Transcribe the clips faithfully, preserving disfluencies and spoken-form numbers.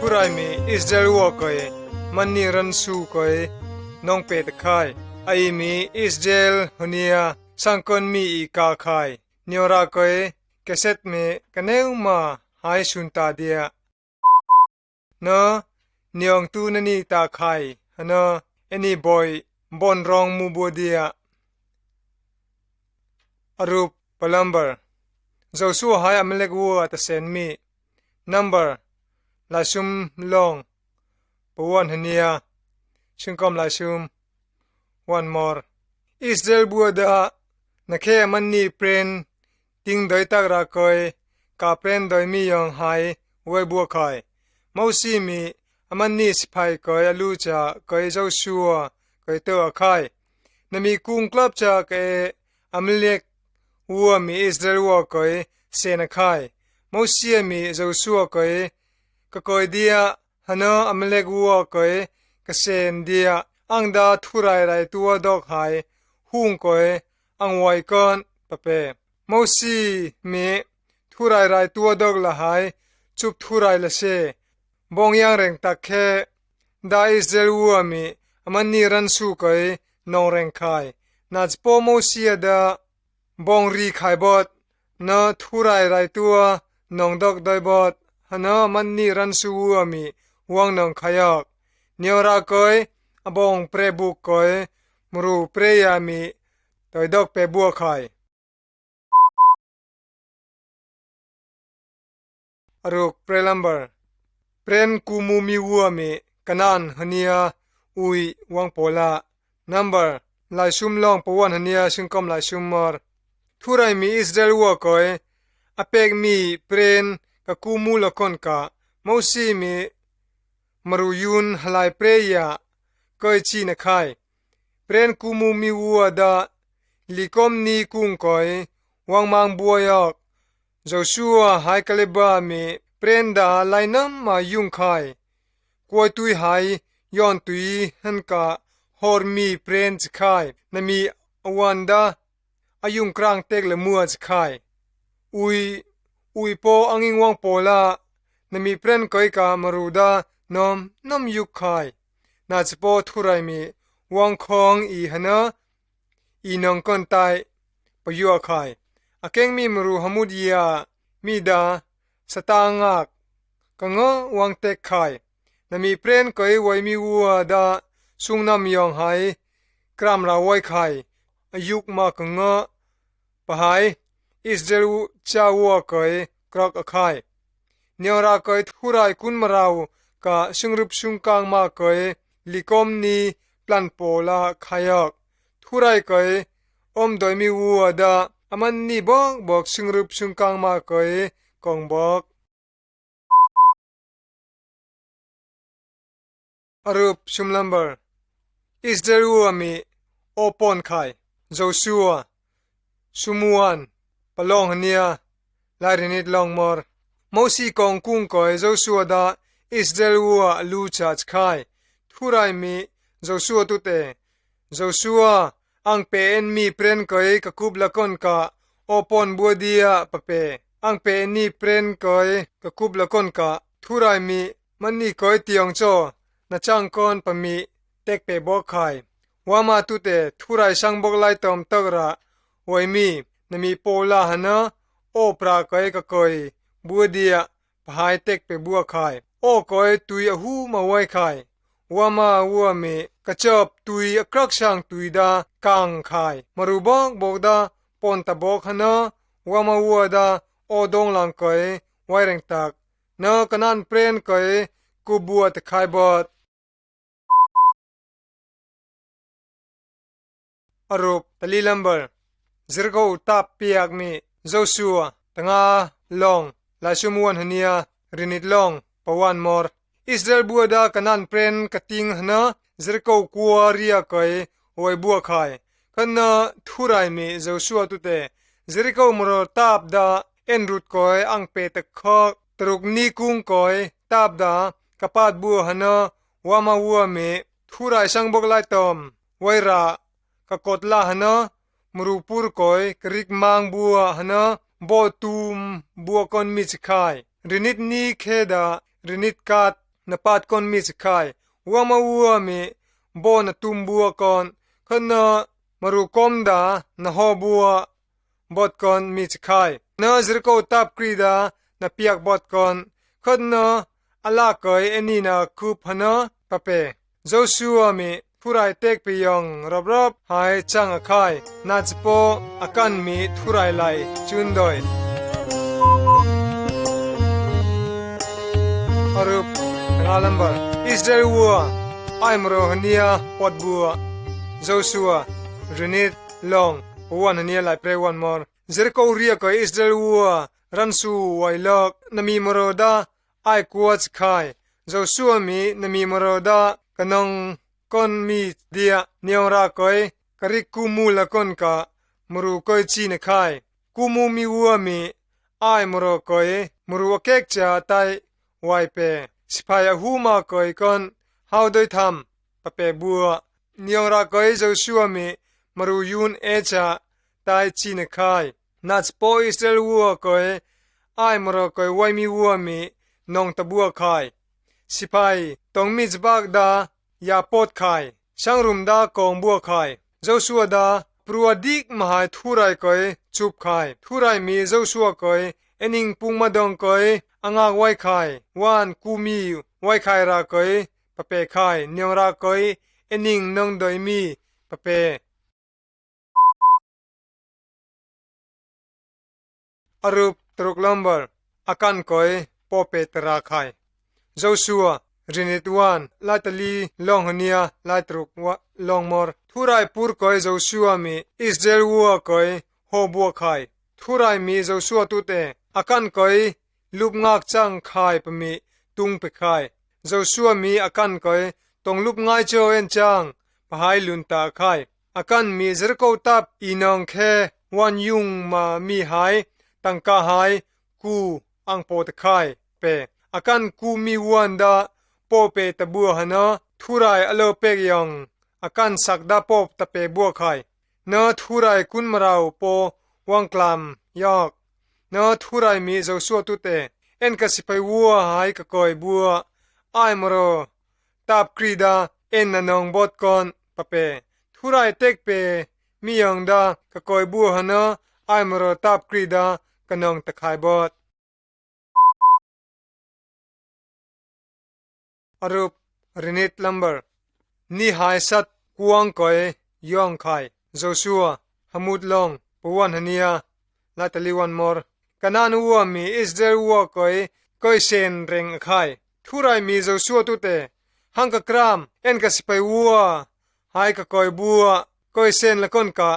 Thuraimi Israel ua koi, amanni ransu koi, nong pet khai. Aimi Israel honia sangkon mi i ka khai. Nio ra koi, keset mi kaneu ma hai sun ta dia. Na, niong tu nani ta khai, hana, eni boi, bon rong mu bua dia. Arup, pa Number. Joshua hai Amalek ua ta sen mi. Number, laisum long, pa wan hania, singkom laisum, wan mor. Israel bua da, na khe amanni pren, ting doi tak ra koi, ka pren doi mi yong hai, wai bua khai. Mosi mi, amanni sipai koi, alu cha koi, Joshua koi to a khai. Na mi kung klap cha ke, Amalek ua mi Israel ua koi, sen a khai. Mosi mi Joshua koi, ka koi dia, hana Amalek ua koi, ka sen dia, ang da thurai rai tua dok hai, hung koi, ang wai kon, pape. Mosi mi thurai rai tua dok la hai, chup thurai la se. Bong yang reng tak khe, da Israel ua mi, amanni ransu koi, nong reng khai. Na chipo Mosi a da, bong ri khai bot, na thurai rai tua, nong dok doi bot, hana amanni ransu ua mi, wang nong khai ok. Nio ra koi, abong pre buk koi, mru pre ya mi, doi dok pe bua khai. Aruk, pre Number. Pren kumu mi ua mi, Kanan hania, ui wang pola. Number, laisum long pa wan hania singkom laisum mor. Thurai mi Israel ua koi, apek mi pren ka kumu la kon ka, Mosi mi maru yun halai pre ya, koi chi na khai. Pren kumu mi ua da, likom ni kung koi, wang mang bua yok. Joshua hai Kaleba mi pren da lainam ma yung khai. Kuai tui hai, yon tui han ka hor mi pren chi khai. Na mi awan da, ayung krang tek la mua chi khai. Ui, ui po anging wang pola, na mi pren koi ka maru da, nom, nom yuk khai. Na chipo thurai mi, wang khong i hana, i nong kon tai, pa yua khai. Akeng mi maru hamut ya, mi da, satangak, ka ngo wang tek khai. Na mi pren koi wai mi ua da, sung nam yong hai, kram ra wai khai, ayuk ma ka ngo, pa hai, Israel u cha ua koi, krok a khai. Nio ra koi thurai kun marau, ka sungrup sungkang ma koi, likom ni plan pola khai ok. Thurai koi, om doi mi ua da, aman ni bok bok sungrup sungkang ma koi, kong bok. Arup sum Number. Israel ua mi o pon khai. Joshua. Sum uan. Pa long hania. Lai rinit long mor. Mosi kong kung koi Joshua da Israel ua lu chach khai. Thurai mi Joshua tute. Joshua, ang pe en mi pren koi ka kup lakon ka, o pon bua dia pa pe. Ang pe en ni pren koi ka kup lakon ka, thurai mi, man ni koi tiong cho, na chang kon pa mi, tek pe bok khai. Wama tute, thurai sang bok lai tom tok ra, wai mi, na mi pola hana, o pra koi ka koi, bua dia, pa hai tek pe bua khai. O koi tui a hu ma wai khai. Wama ua mi ka chop tui a krak sang tui da kang khai. Maru bok bok da pon ta bok hana. Wama ua da o dong lang koi wai reng tak. Na Kanan pren koi ku bua ta khai bot. Arup tali Number. Jeriko tap piak mi Joshua, tanga long, lai sum uan hania, rinit long, pa uan mor. Israel bua da Kanan pren ka ting hana, Jeriko kua ria koi, wai bua khai. Kana thurai mi Joshua tute. Jeriko moro tap da, en rut koi, ang pe ta khok, taruk ni kung koi, tap da, ka pat bua hana, wama ua mi, thurai sang bok lai tom, wai ra, ka kot la hana, muru pur koi, ka rik mang bua hana, bo tum bua kon mi chakhai. Rinit ni kheda, rinit kat, na pat kon mi chakhai. Ua ma ua mi, bo na tum bua kon, khana, muru kom da, na ho bua, bot kon mi chakhai. Na Jeriko tap kri da, na piak bot kon, khana, ala koi, eni na kup hana, pape. Joshua mi, thurai tek pe yong, rop rop, hai chang a khai. Na chapo, Akan mi, thurai lai, chun doi. Arup, nga lambar. Israel ua, ai moro hania, pot bua. Joshua, rinit, long, wan hania lai pre wan mor. Jeriko ria koi Israel ua, ransu wai lok, na mi moro da, ai kua chakhai. Joshua mi na mi moro da, ka nong kon mi dia, niong ra koi, ka rik kumu la kon ka, muru koi chi na khai. Kumu mi ua mi, ai moro koi, muru a kek cha tai, wai pe. Sipai a hu ma koi kon, hau doi tham, pape bua. Niong ra koi Joshua mi, muru yun e cha, tai chi na khai. Na chapo Israel ua koi, ai moro koi wai mi ua mi, nong ta bua khai. Sipai, tong mi chabak da, ya pot khai. Sang rum da kong bua khai. Joshua da, prua dik ma hai thurai koi, chup khai. Thurai mi Joshua koi, ening pung ma dong koi, angak wai khai. Wan ku mi, wai khai ra koi, pape khai. Niong ra koi, ening nong doi mi, pape. Arup truk lambar, Akan koi, pope tara khai. Joshua, rinit wan, lai tali long hania, lai truk wa long mor. Thurai pur koi Joshua mi, Israel ua koi, ho bua khai. Thurai mi Joshua tute, Akan koi, lup ngak chang khai pa mi, tung pe khai. Joshua mi Akan koi, tong lup ngai cho en chang, pa hai lun ta khai. Akan mi Jeriko tap i nong khe, wan yung ma mi hai, tangka hai, ku, ang po ta khai, pe. Akan ku mi wan da, pope ta bua hana, thurai a lo pek yong, Akan sak da pop ta pe bua khai. Na thurai kun marau po wang klam yok. Na thurai mi Joshua tute. En ka sipai ua hai ka koi bua. Ai moro. Tap kri da en na nong bot kon pape. Thurai tek pe mi yong da ka koi bua hana. Ai moro tap kri da ka nong ta khai bot. Arup rinit lambar. Ni hai sat kuang koi yong khai. Joshua, hamut long, pawan hania, lai tali wan mor. Kanan ua mi Israel ua koi, koi sen reng a khai. Thurai mi Joshua tute. Hang ka kram, en ka sipai ua, hai ka koi bua, koi sen la kon ka,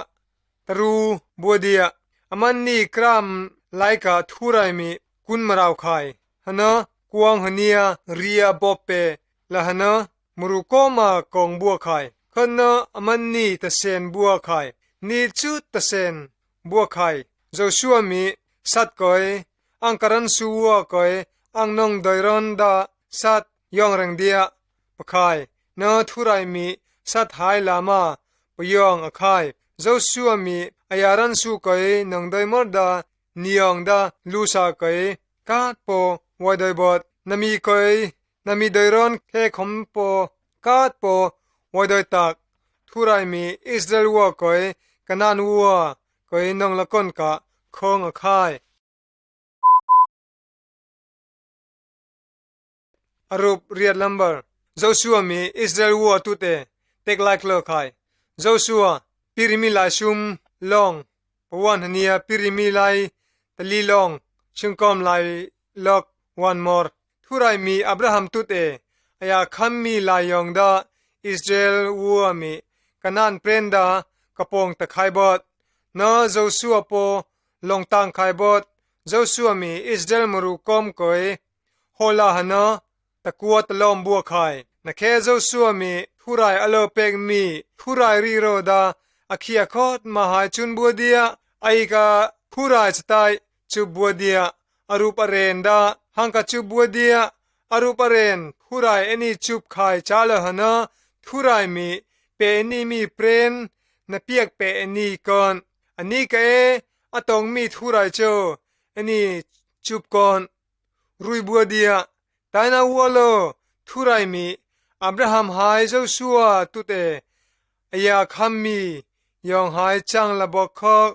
taru bua dia. Aman ni kram lai ka thurai mi kun marau khai. Hana kuang hania ria bope la hana muru koma kong bua khai. Khana aman ni ta sen bua khai. Ni chu ta sen bua khai. Joshua mi sat koi, ang ka ransu ua koi, ang nong doi ron da sat yong reng dia. Pakhai, na thurai mi sat hai lama, payong a khai. Joshua mi aya ransu koi nong doi mor da, niong da lusa koi, kat po wai doi bot, na mi koi, na mi doi ron khe khom po, kat po wai doi tak. Thurai mi Israel ua koi, Kanan ua koi nong la kon ka, khong a khai. Arup riat lambar. Joshua mi Israel ua tute tek lai klo khai. Joshua, pirimi lai sum long. Pawan hania pirimi lai tali long. Sungkom lai lok wan mor. Thurai mi Abraham tute. Aya kham mi lai yong da Israel ua mi Kanan pren da kapong ta khai bot. Na Joshua po long tang khai bot. Joshua mi Israel muru kom koi. Hola hana, ta kua ta lom bua khai. Na khe Joshua mi thurai a lo pek mi, thurai ri ro da, a khia khot ma hai chun bua dia, a i ka thurai chatai, chu bua dia, a rup a ren da, hang ka chu bua dia, a rup a ren, thurai eni chup khai cha lo hana, thurai mi, pe eni mi pren, na piak pe eni kon. Ani ka e, a tong mi thurai cho, eni chup kon, rui bua dia, taina ua lo, thurai mi, Abraham hai Joshua tute, aya kham mi, yong hai chang la bok khok,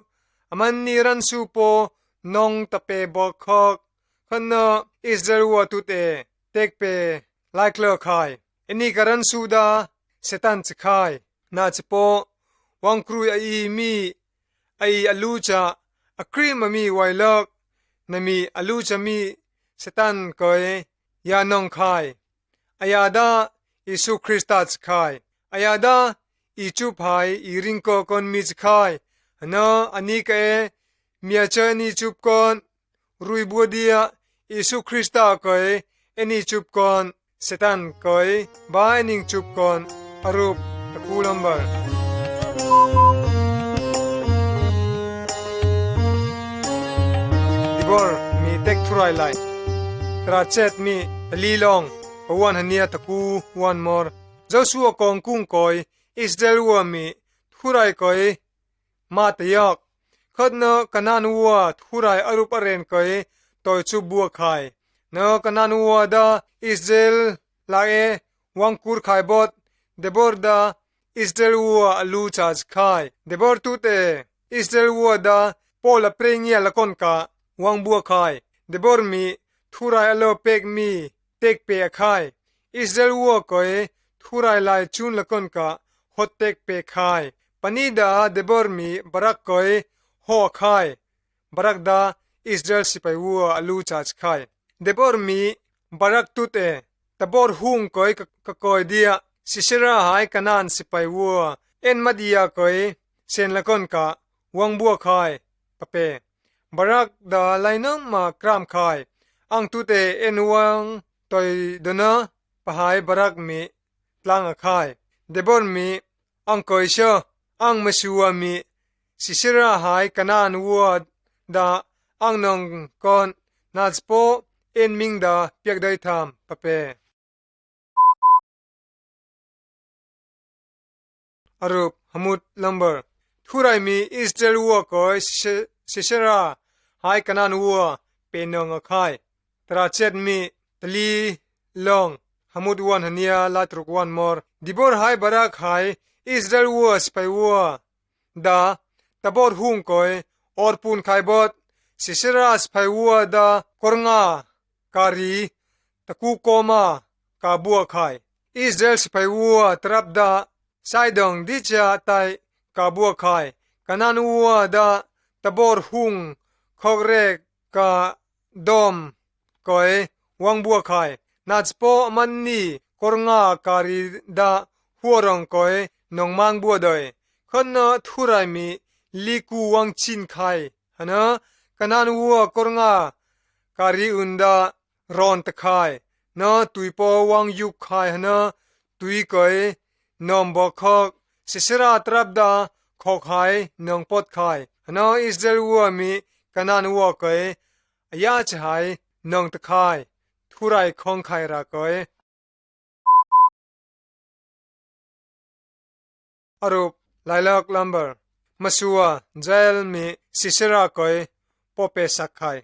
aman ni ran su po, nong tape bok khok, khan na Israel ua tute, tekpe, lai klo khai. Eni ka ran su da, Setan chi khai. Na chi po, wang krui a i mi, a i a lu cha, a kri ma mi wai lok, na mi a lu cha mi, Setan koi, ya nong khai. Aya da, Isu Krista chi khai. Aya da, i chup hai, i ring ko kon mi chi khai. Hana, ani ka e, mi a cha ni chup kon, rui bua dia, Isu Krista koi, eni chup kon, Setan koi, ba ening chup kon, arup, taku lambar. Dibor, mi tek thurai lai. Trachet mi, tali long, pawan hania taku, wan mor. Joshua kong kung koi, Israel ua mi, thurai koi, ma ta yok. Khot na Kanan ua thurai arup aren koi toi chu bua khai. Na Kanan ua da Israel la e wang kur khai bot. Debor da Israel ua a lu cha chi khai. Debor tute Israel ua da Paul a prengia la kon ka wang bua khai. Debor mi thurai a lo pek mi tekpe a khai. Israel ua koi thurai lai chun la kon ka hot tekpe khai. Pani da Debor mi Barak koi ho khai. Barak da Israel sipai ua a lu cha chi khai. Debor mi Barak tute Tabor hung koi ka, ka koi dia Sisera hai Kanan sipai ua en ma dia koi sen la kon ka wang bua khai pape. Barak da lainong ma kram khai. Ang tute en wang toi dona pahai Barak mi tlang a khai. Debor mi ang koi sho ang masua mi Sisera hai Kanan ua da ang nong kon na chi po en ming da piak doi tham pape. Arup, hamut lambar. Thurai mi Israel ua koi Sise-, Sisera hai Kanan ua pe nong a khai. Trachet mi tali long. Hamut wan hania lai truk wan mor. Dibor hai Barak hai Israel ua sipai ua da Tabor hung koi or pun khai bot. Sisera sipai ua da kor nga kari taku koma ka bua khai. Israel sipai ua trap da Saidong di cha tai ka bua khai. Kanan ua da Tabor hung khok rek ka dom koi wang bua khai. Na chi po aman ni kor nga kari da huarong koi nong mang bua doi. Khot na thurai mi liku wang chin khai. Hana Kanan ua kor nga kari un da ron ta khai. Na tui po wang yuk khai hana tui koi nom bok khok. Sisera trap da khok hai nong pot khai. Hana Israel ua mi Kanan ua koi a ya cha hai nong ta khai. Thurai khong khai ra koi. Arup, lailok lambar. Masua, Jael mi Sisera koi pope sak khai.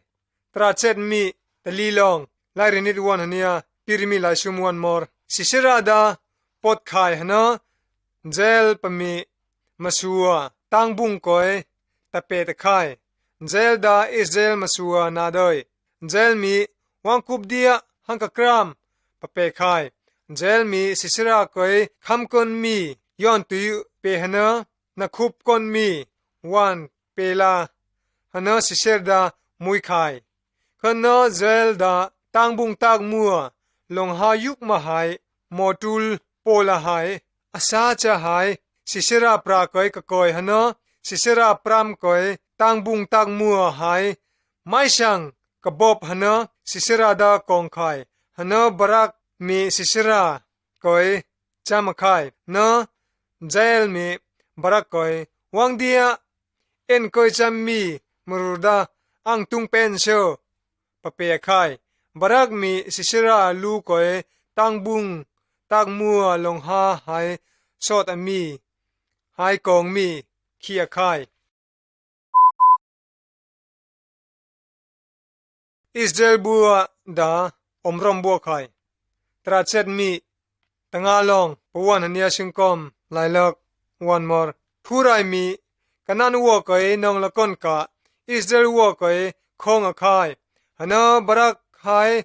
Trachet mi tali long. Lai rinit wan hania pir mi lai sum wan mor. Sisera da pot khai hana Jael pa mi masua tangbung koi tape ta khai. Jael da Israel masua na doi. Jael mi wang kup dia hang ka kram pape khai. Jael mi Sisera koi kham kon mi yon tui pe hana na khup kon mi wan pe la hana Sisera da mui khai. Khana Jael da tangbung tak mua long ha yuk ma hai motul po la hai a sa cha hai Sisera pra koi ka koi hana Sisera pram koi tangbung tak mua hai mai sang ka bop hana Sisera da kong khai. Hana Barak mi Sisera koi cham a khai. Na Jael mi Barak koi wang dia en koi cham mi murur da ang tung pen sho pape a khai. Barak mi Sisera lu koi tangbung tak mua long ha hai sot a mi hai kong mi khi a khai. Israel bua da omrom bua khai. Tara chet mi tanga long pawan hania singkom lailak wan mor. Thurai mi Kanan ua koi nong lakon ka Israel ua koi khong a khai. Hana Barak hai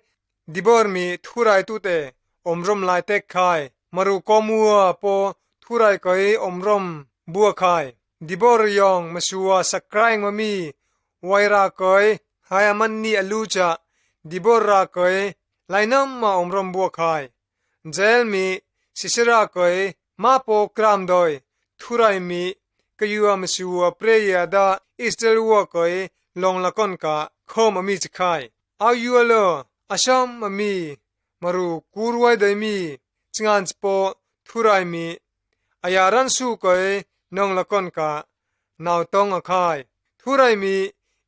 Dibor mi thurai tute omrom lai tek khai. Maru kom ua po thurai koi omrom bua khai. Dibor yong masua Sakraing mami Waira koi hai aman ni alu cha Dibor ra koi lainam ma omrom bua khai. Jael mi Sisera koi ma po kram doi thurai mi kayua masua preya da Israel ua koi long lakon ka khom ami chakhai. Au yua lo asam ami maru kur wai doi mi chngan chapo thurai mi aya ran su koi nong lakon ka nau tong a khai. Thurai mi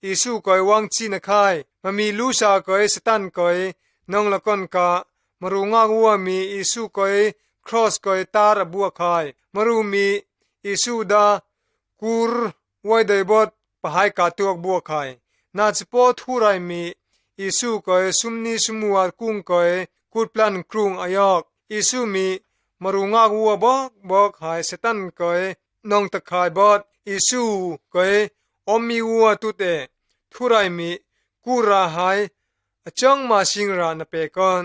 Isu koi wang chi na khai. Mami lusa koi Satan koi nong lakon ka maru ngak ua mi Isu koi cross koi tar a bua khai. Maru mi Isu da kur wai doi bot pahai ka tuak bua khai. Na chapo thurai mi Isu koi sumni sumuar kung koi kut plan krung ayok. Isu mi maru ngak ua bok bok hai Satan koi nong takhai bot Isu koi om mi ua tute thurai mi kura hai achong ma sing ra na pe kon.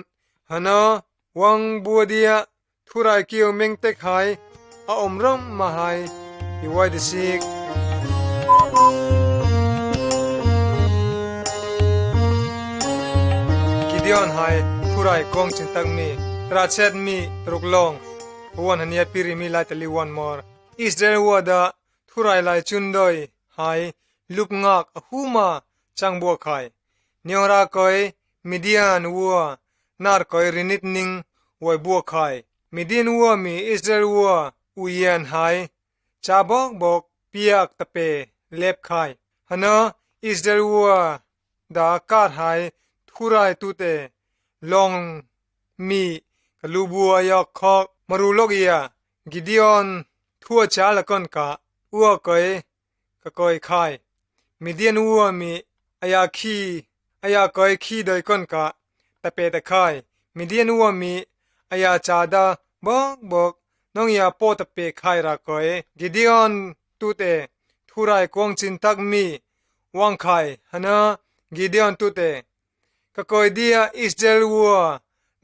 Hana wang bua dia thurai kiu meng tek hai a omrom ma hai i wai di sik. Gideon hai thurai kong chin tak mi. Tara chet mi truk long pawan hania piri mi lai tali wan mor. Israel ua da thurai lai chun doi hai lup ngak a huma chang bua khai. Niong ra koi Midian ua nar koi rinit ning wai bua khai. Midian ua mi Israel ua uyen hai cha bok bok piak tape lep khai. Hana Israel ua da kar hai thurai tute long mi kalu bua yok khok maru lok ia Gideon thua cha lakon ka ua koi ka koi khai. Midian ua mi aya khi aya koi khi doi kon ka tape ta khai. Midian ua mi aya cha da bok bok nong ia po tape khai ra koi. Gideon tute thurai kong chin tak mi wang khai. Hana Gideon tute ka koi dia Israel ua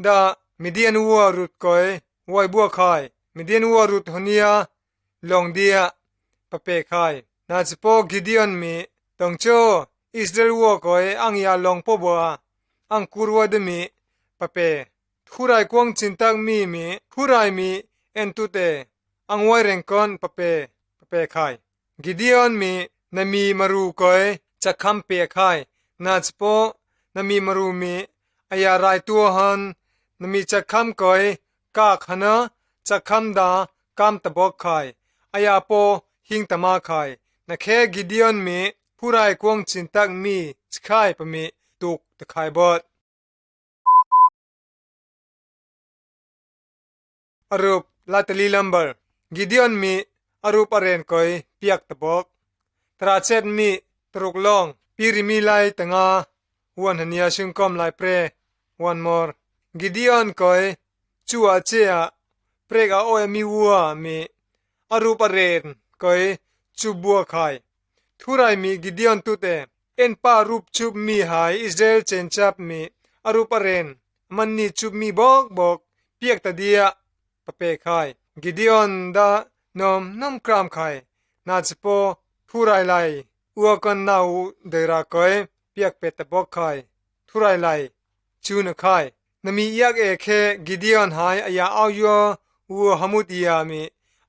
da Midian ua rut koi wai bua khai. Midian ua rut honia long dia pape khai. Na chapo Gideon mi tong cho Israel ua koi ang ia long po bua ang kur wai da mi pape. Thurai kong chin tak mi mi thurai mi en tute ang wai reng kon pape pape khai. Gideon mi nami maru koi chakham pe khai. Na chapo nami maru mi aya rai tua han nami chakham koi kak hana chakham da kam ta bok khai. Aya po hing ta ma khai. Na khe Gideon mi thurai kong chin tak mi chakhai pa mi tuk ta khai bot. Arup lai tali lambar. Gideon mi arup aren koi piak ta bok. Tara chet mi truk long piri mi lai tanga wan hania singkom lai pre wan mor. Gideon koi chu a che a prek a oi mi ua mi arup aren koi chu bua khai. Thurai mi Gideon tute en pa rup chup mi hai Israel chen chap mi arup aren aman ni chup mi bok bok piak ta dia pape khai. Gideon da nom nom kram khai. Na chapo thurai lai ua kon nau doi ra koi piak pe ta bok khai. Thurai lai chu na khai. Nami iak e khe Gideon hai aya au yua ua hamut ia mi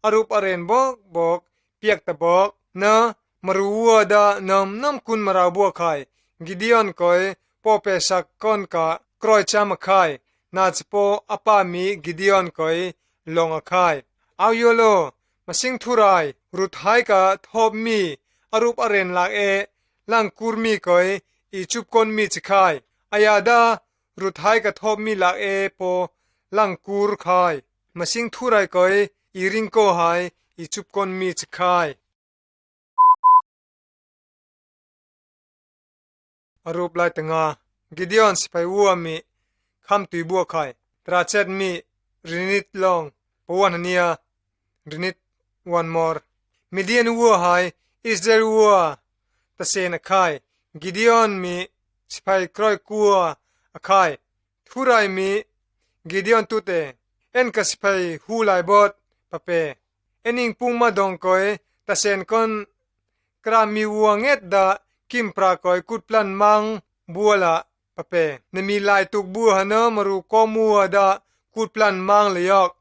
arup aren bok bok piak ta bok na maru ua da nom nom kun marau bua khai. Gideon koi po pe sak kon ka kroi cham a khai. Na chapo a pa mi Gideon koi long a khai. Au yua lo masing thurai rut hai ka thop mi arup aren lak e lang kur mi koi i chup kon mi chakhai. Aya da rut hai ka thop mi lak e po lang kur khai. Masing thurai koi i ring ko hai i chup kon mi chakhai. Arup lai tanga. Gideon sipai ua mi kham tui bua khai. Tara chet mi rinit long pawan hania rinit wan mor. Midian ua hai Israel ua tasen a khai. Gideon mi sipai kroi kua a khai. Thurai mi Gideon tute, en ka sipai hu lai bot pape. En ing pung ma dong koi tasen kon kra mi ua nget da kimpra koi kutplan mang bua la pape. Na mi lai tuk bua hana maru ko mua da kutplan mang le yok.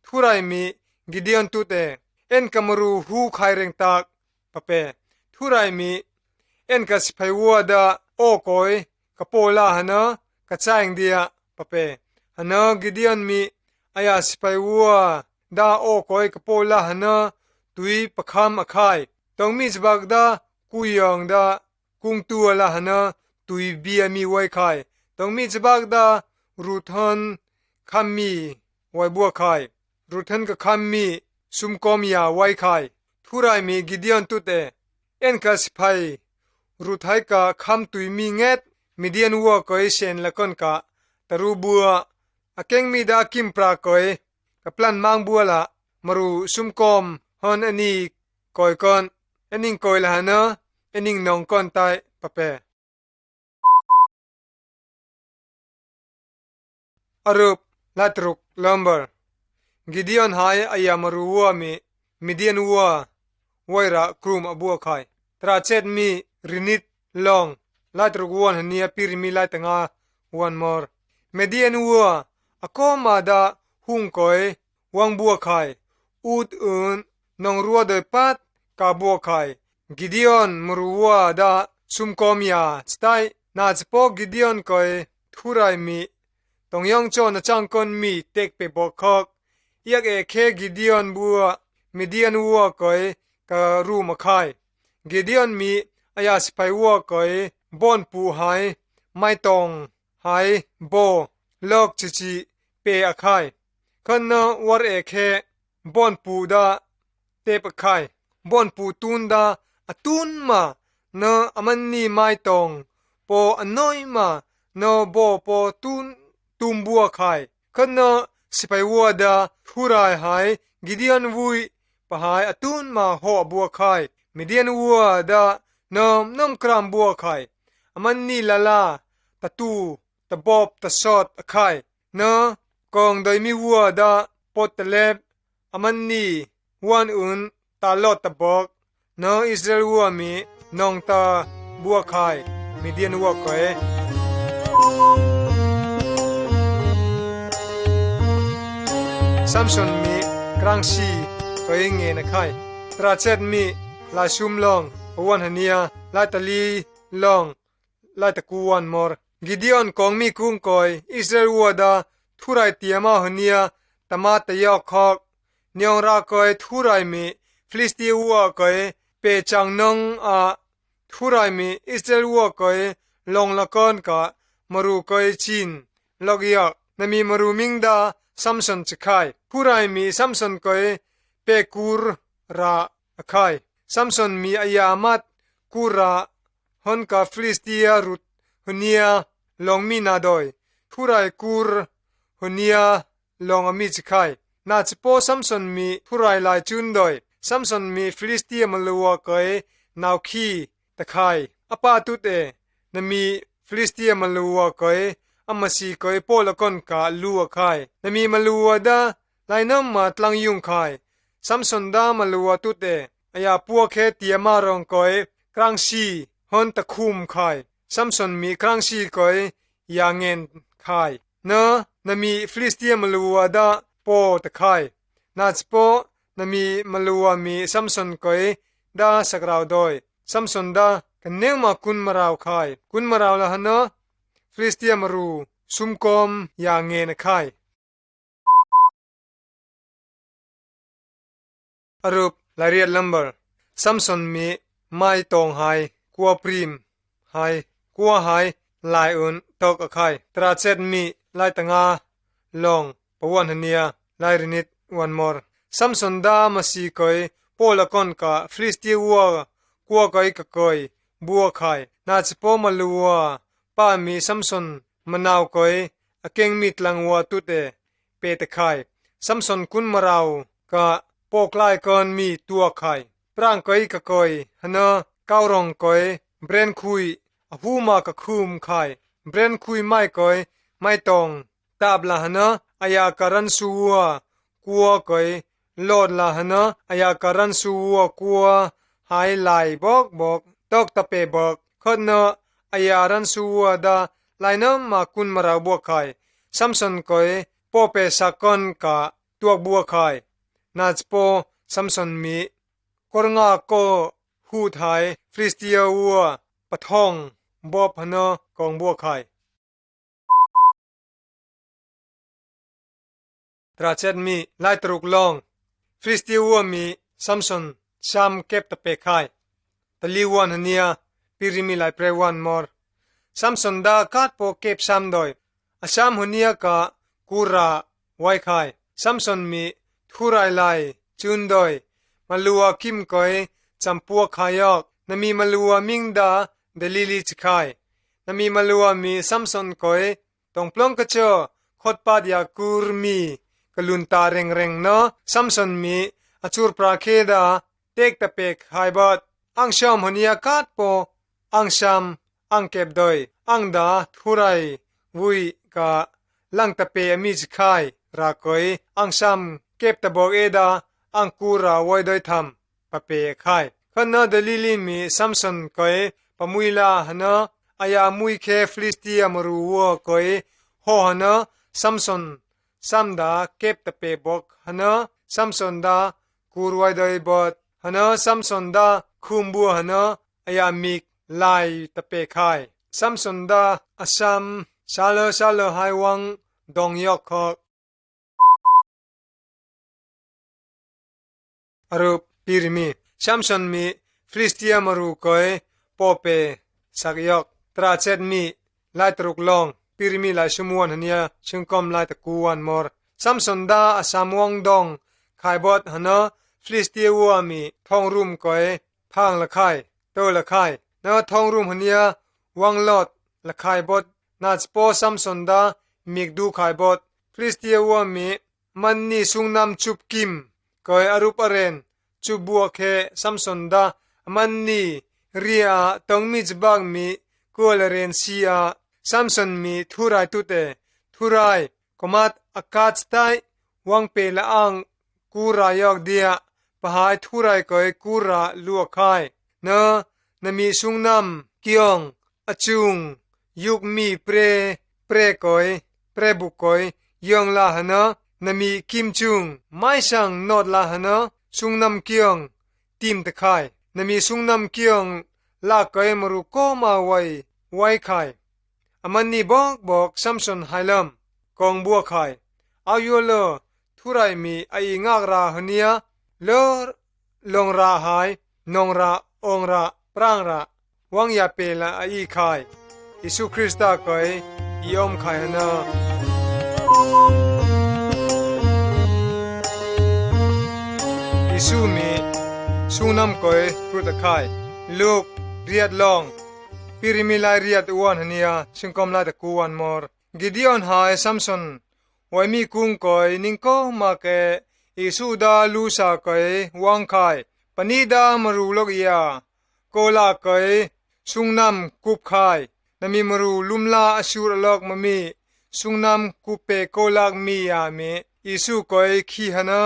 Thurai mi Gideon tute, en ka maru hu khai reng tak pape. Thurai mi en ka sipai ua da o koi ka po la hana ka chaing dia pape. Hana Gideon mi aya sipai ua da o koi ka po la hana tui pakham a khai. Tong mi chibak da kuyong da kung tua la hana tui bia mi wai khai. Tong mi chibak da ruthon kham mi wai bua khai. Ruthon ka kham mi sumkom ya wai khai. Thurai mi Gideon tute, en ka sipai ruthai ka kham tui mi nget Midian ua koi sen la kon ka taru bua. A keng mi da kimpra koi ka plan mang bua la maru sumkom hon ani koi kon. Aning koi la hana aning nong kon tai pape. Arup, latruk lambar. Gideon hai aya maru ua mi Midian ua wai ra krum a bua khai. Tara chet mi rinit long latruk wan hania piri mi laitanga wan mor. Midian ua a koma da hung koi wang bua khai. Ut un nong rua doi pat ka bua khai. Gideon maru ua da sumkom ya chitai. Na chipo Gideon koi thurai mi tong yong cho na chang kon mi tek pe bok khok. Iak e khe Gideon bua Midian ua koi ka ru ma khai. Gideon mi aya sipai ua koi bon pu hai mai tong hai bo lok chichi pe a khai. Khan na war e khe bon pu da tep a khai. Bon pu tun da a tun ma na a man ni mai tong po a noi ma na bo po tun tum bua khai. Khan na sipai ua da thurai hai Gideon vui pa hai a tun ma ho a bua khai. Midian ua da nom nom kram bua khai. A man ni lala ta tu ta bop ta sot a khai. Na kong doi mi ua da pot ta lep a man ni wan un ta lot ta bok. Na Israel ua mi nong ta bua khai Midian ua koi. Samson mi krangsi koi nge na khai. Tara chet mi lai sum long pawan hania lai tali long lai ta kuwan mor. Gideon kong mi kung koi Israel ua da thurai tiama hania tama ta yok khok. Niong ra koi thurai mi Philistia ua koi pe chang nong a thurai mi Israel ua koi long la kon ka maru koi chin lok yok. Na mi maru ming da Samson chi khai. Thurai mi Samson koi pe kur ra a khai. Samson mi aya mat kur ra hon ka Philistia rut hania long mi na doi. Thurai kur hania long a mi chi khai. Na chipo Samson mi thurai lai chun doi. Samson mi Philistia malua koi nau khi ta khai. A pa tute, na mi Philistia malua koi a masi koi po la kon ka lu a khai. Na mi malua da lai nom ma tlang yung khai. Samson da malua tute, aya pua khe tiama rong koi krangsi hon ta khum khai. Samson mi krangsi koi ya ngen khai. Na, na mi Philistia malua da po ta khai. Na chipo na mi malua mi Samson koi da sak rau doi. Samson da ka neu ma kun ma rau khai. Kun ma rau la hana Philistia maru sumkom ya ngen a khai. Arup, lai riat lambar. Samson mi mai tong hai kua prim hai kua hai lai un tok a khai. Tara chet mi lai tanga long pawan hania lai rinit wan mor. Samson da masi koi po la kon ka Philistia ua kua koi ka koi bua khai. Na chipo malua pa mi Samson manau koi, a keng mi tlang ua tute pe ta khai. Samson kun marau ka pok lai kon mi tua khai. Prang koi ka koi, hana kau rong koi, bren khui, a huma ka khum khai. Bren khui mai koi, mai tong tap la hana, aya ka ran su ua kua koi, lot la hana, aya ka ran su ua kua hai lai bok bok, tok ta pe bok, khot na aya ran su ua da, lai na ma kun marau bua khai. Samson koi, po pe sa kon ka tuak bua khai. Na chpo Samson mi, kor nga ko hu thai, Filistia ua, pathong, bop hana kong bua khai. Trachet mi, lai truk long. Filistia ua mi Samson, sam kep ta pe khai. Tali wan hania, piri mi lai pre wan mor. Samson da kat po kep sam doi. A sam hania ka kura wai khai. Samson mi thurai lai chun doi. Malua kim koi champua khai yok. Na mi malua ming da Delili chi khai. Na mi malua mi Samson koi tong plong ka cho, khot pat ya kur mi ka lun ta reng reng na, Samson mi a chur pra khe da, tek ta pek hai bot. Ang sam hania kat po, ang sam, ang kep doi. Ang da thurai vui ka lang ta pe a mi chi khai, ra koi, ang sam kep ta bok e da, ang kura wai doi tham pa pe khai. Khot na Delili mi Samson koi, pa mui la hana, aya mui khe Filistia maru ua koi, ho hana, Samson, sam da kep ta pe bok hana, Samson da kur wai doi bot hana, Samson da khum bua hana, aya mik lai ta pe khai. Samson da a sam, sala sala hai wang dong yok khok. Arup piri mi. Samson mi Filistia maru koi po pe sak yok. Trachet mi lai truk long. Piri mi lai sum wan hania, sum kom lai ta ku wan mor. Samson da a sam wang dong khai bot hana, Filistia ua mi thong rum koi, phang la khai, to la khai. Na thong rum hania wang lot la khai bot, na chpo Samson da mik du khai bot. Filistia ua mi, man ni sungnam chup kim koi arup aren chup bua khe Samson da, man ni ria tong mi chibak mi kua la ren si a. Samson mi thurai tute, thurai, komat a kat tai, wang pe la ang kura yok dia, pahai thurai koi kura lua khai. Na, na mi sungnam kiong, a chung, yuk mi pre, pre koi, pre buk koi, yong la hana, na mi kim chung, mai sang not la hana, sungnam kiong, tim ta khai. Na mi sungnam kiong, la koi maru koma wai, wai khai. A man ni bok bok Samson hai lam kong bua khai. Au yua lo, thurai mi a i ngak ra hania, lo long ra hai, nong ra, ong ra, prang ra, wang ya pe la a i khai. Isu Krista koi i om khai hana. Isu mi sungnam koi krut a khai. Luk riat long. Piri mi lai riat wan hania, sum kom lai ta ku wan mor. Gideon hai Samson wai mi kung koi ning koma ke Isu da lusa koi wang khai. Pani da maru lok ia ko la koi sungnam kup khai. Na mi maru lumla a sur a lok ma mi sungnam kup pe ko lak mi ia mi Isu koi khi hana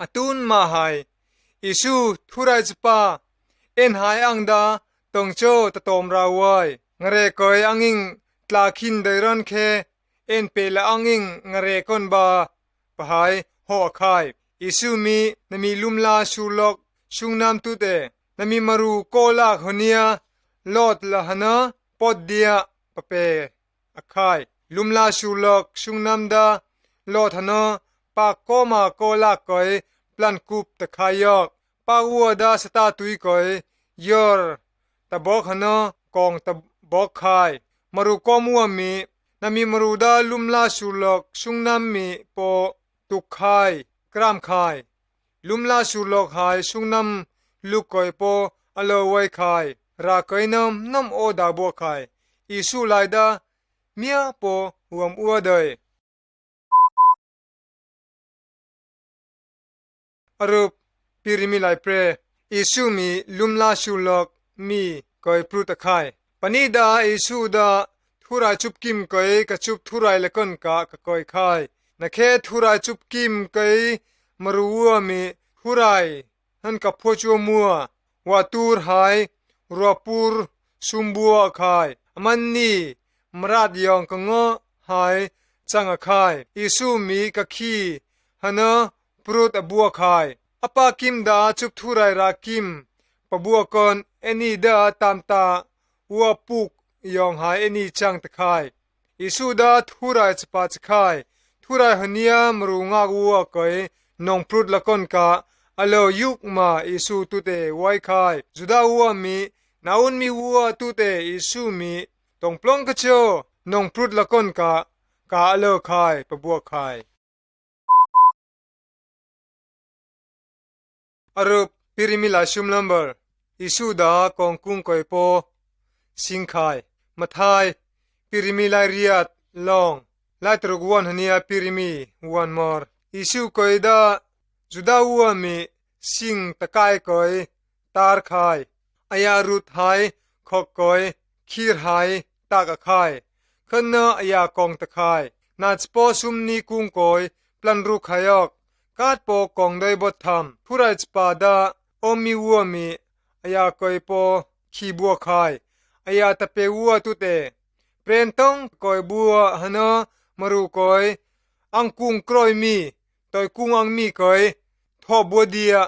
a tun ma hai. Isu thurai chpa, en hai ang da tong cho ta tom ra wai. Ngare koi ang ing tla khin dai ron khe, en pe la ang ing ngare kon ba, pahai ho a khai. Isu mi na mi lumla sur lok sungnam tute, na mi maru ko lak hania, lot la hana, pot dia, pa pe a khai. Lumla sur lok sungnam da, lot hana, pak koma ko lak koi, plan kup ta khai yok. Pak ua da sata tui koi, yor ta bok hana, kong ta bok khai. Maru kom ua mi, na mi maru da lumla sur lok sungnam mi po tuk khai, kram khai. Lumla sur lok hai sungnam luk koi po a lo wai khai. Ra koi nam nam o da bua khai. Isu lai da mia po uam ua doi. Arup, pirimi lai pre. Isu mi lumla sulok mi koi prut a khai. Pani da Isu da thurai chup kim koi ka chup thurai lakon ka ka koi khai. Na khe thurai chup kim koi maru ua mi thurai han ka pho chua mua. Wa tur hai, rua pur, sum bua khai. Aman ni, mrat yong ka ngo hai, chang a khai. Isu mi ka khi, hana, prut a bua khai. A pa kim da chup thurai ra kim, pa bua kon, eni da tam ta, ua puk, yong hai, eni chang ta khai. Isu da thurai chapa cha khai. Thurai hania maru ngak ua koi nong prut lakon ka alo yuk ma Isu tute wai khai. Juda ua mi, naun mi ua tute Isu mi, tong plong ka cho, nong prut lakon ka, ka alo khai, pa bua khai. Arup, pirimi lai sum lambar. Isu da kong kung koi po sing khai. Mathai, pirimi lai riat long. Lai truk wan hania pirimi wan mor. Isu koi da Juda ua mi sing ta kai koi tar khai. Aya rut hai, khok koi, khir hai, tak a khai. Khanna aya kong ta khai. Na chpo sum ni kung koi, plan ruk hai ok. Kat po kong doi bot tham. Thurai chapa da, om mi ua mi, aya koi po, khi bua khai. Aya ta pe ua tute. Pren tong koi bua hana maru koi. Ang kung kroi mi. Toi kung ang mi koi, tho bua dia,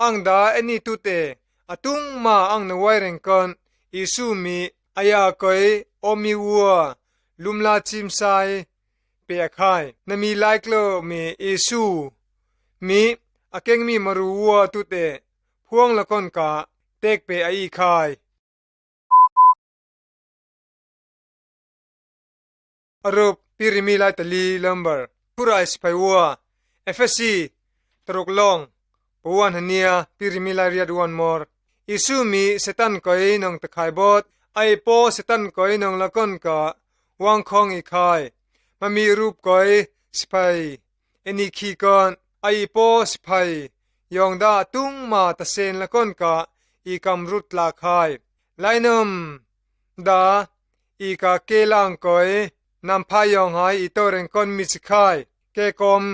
ang da eni tute, atung ma ang na wai reng kon, Isu mi, aya koi, om mi ua, lumla chim sai, pe a khai. Na mi lai klo mi Isu, mi, a keng mi maru ua tute, phuang lakon ka, tek pe a i khai. Arup, pirimi lai tali lambar. Thurai sipai ua. Efesi, truk long. Puan hania, pirimi lai riat wan mor. Isu mi Setan koi nong ta khai bot. Ai po Setan koi nong lakon ka. Wang khong i khai. Mami rup koi sipai. Eni khi kon, ai po sipai, yong da tung ma ta sen lakon ka, i kam rut la khai. Lainom da, i ka ke lang koi, nam pha yong hai i to reng kon mi chi khai. Ke kom,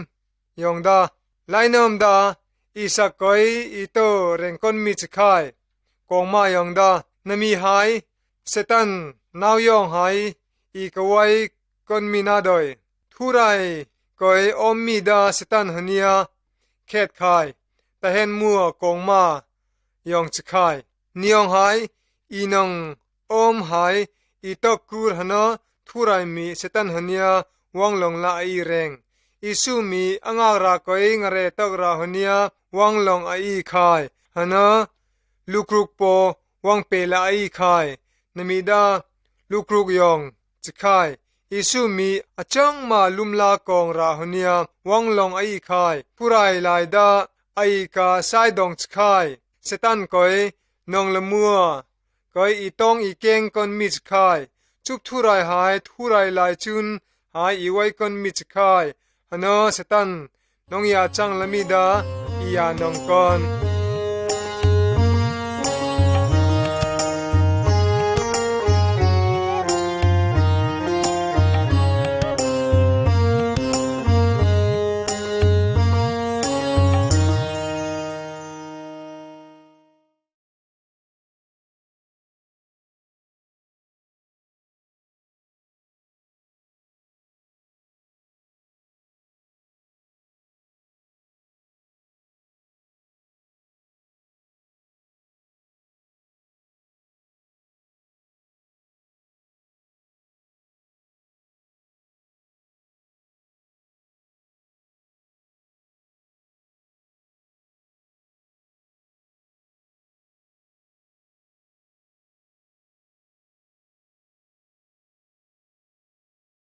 yong da. Lainom da, i sak koi, i to reng kon mi chi khai. Kong ma yong da, na mi hai, Setan, nau yong hai, i ka wai kon mi na doi. Thurai koi om mi da Setan hania khet khai. Ta hen mua kong ma yong chi khai. Ni yong hai, i nong om hai, i tok kur hana thurai mi Setan hania wang long la a i reng. Isu mi a ngak ra koi nga re tok ra hania wang long a i khai. Hana lukruk po wang pe la a i khai. Na mi da lukruk yong chi khai. Isu mi a chong ma lumla kong ra hania wang long a i khai. Thurai lai da a i ka sai dong chi khai. Setan koi nong la mua. Koi i tong i keng kon mi chi khai. Chup thurai hai thurai lai chun hai i wai kon mi chi khai. Hana Setan nong ya chang la mi da i ya nong kon.